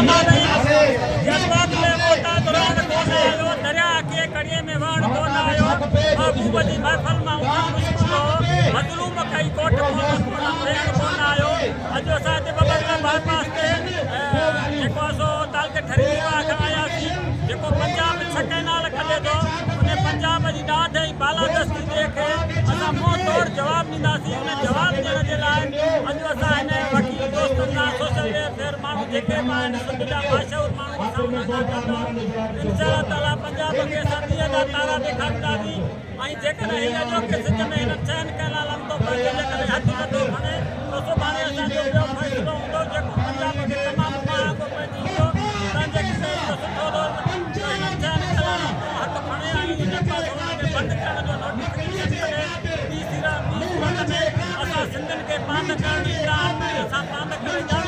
مالهي جذبات ۾ محتاط رهڻ ڪونه آيو، درياهه کي ڪڙيي ۾ وهڻ ڪونه آيو، محبوب جي محفل مان اٿڻ مشڪل هو، مظلوم ڪئي ڪوٺ ڪونه ڦيرڻ ڪونه آيو، اڄ اسان هتي ٻٻرلوء باء پاس تي جيڪو آهي سو تعلقي ٺري ميرواهه کان آياسين، جيڪو پنجاب ڇهه ڪئنال ڪڍي ٿو، ان پنجاب جي ڏاڍ ۽ بالادستي کي اسان منهن توڙ جواب ڏينداسين، ان جواب ڏيڻ جي لاء اڄ اسان هن وڪيل دوستن سان سوشل ويلفيئر ماڻهو جيڪي به آهن سنڌ جا باشعور ماڻهو اسان انهن سان گڏ آهيون، انشاء الله تعاليٰ پنجاب کي اسان ڏينهن جا تارا ڏيکارينداسين ۽ جيڪڏهن هي اڄوڪي سج ۾ هنن ڇهن ڪئنالن تان پنهنجو جيڪڏهن هٿ نه ٿو کڻي ته سڀاڻي اسان جو ٻيو فيصلو هوندو جيڪو پنجاب کي تمام مهانگو پئجي ايندو، تنهنجي ڪري اهو سٺو ٿو ته هنن ڇهن ڪئنالن تان هٿ کڻي ۽ جيڪو آهي سو انهن کي بند ڪرڻ جو نوٽيفڪيشن ڪري ٻي صورت ۾ اسان سنڌين کي پاند ڪرڻ ايندا آهن ۽ اسان پاند ڪري.